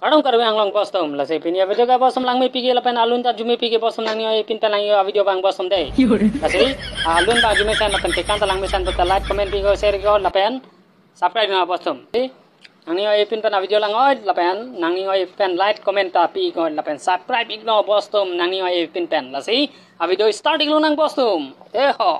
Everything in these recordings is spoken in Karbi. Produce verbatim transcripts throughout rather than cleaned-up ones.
Kardom Karbi Anglong bostum, lasi pini avideo ke bostum langmepik ke lapen alun ta arjumepik ke bostum, nangning oi pin pen langji avideo abang bostum dei. Lasi alun ta arjumesen lapen kekan ta langmesen puta like, comment pi iknon, share iknon lapen subscribe iknon bostum. Nangning oi pin pen avideo lang-oi lapen nangning oi pen like, comment ta pi iknon lapen subscribe iknon bostum, nangning oi pin pen. Lasi avideo start iklonang bostum. Dei ho.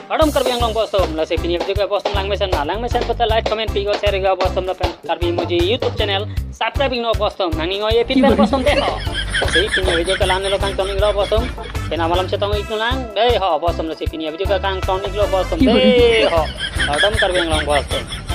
Kardom Karbi Anglong bostum, lasi pini avideo ke bostum langmesen, langmesen puta like, comment pi iknon, share iknon bostum lapen Karbi Emoji YouTube channel subscribe iknon bostum, nangning oi pin pen bostum dei ho. Lasi pini avideo ke la-an lo kangton iklo bostum, kena malam chetong iknonang dei ho bostum, lasi pini avideo ke kangton iklo bostum dei ho. Kardom Karbi Anglong bostum.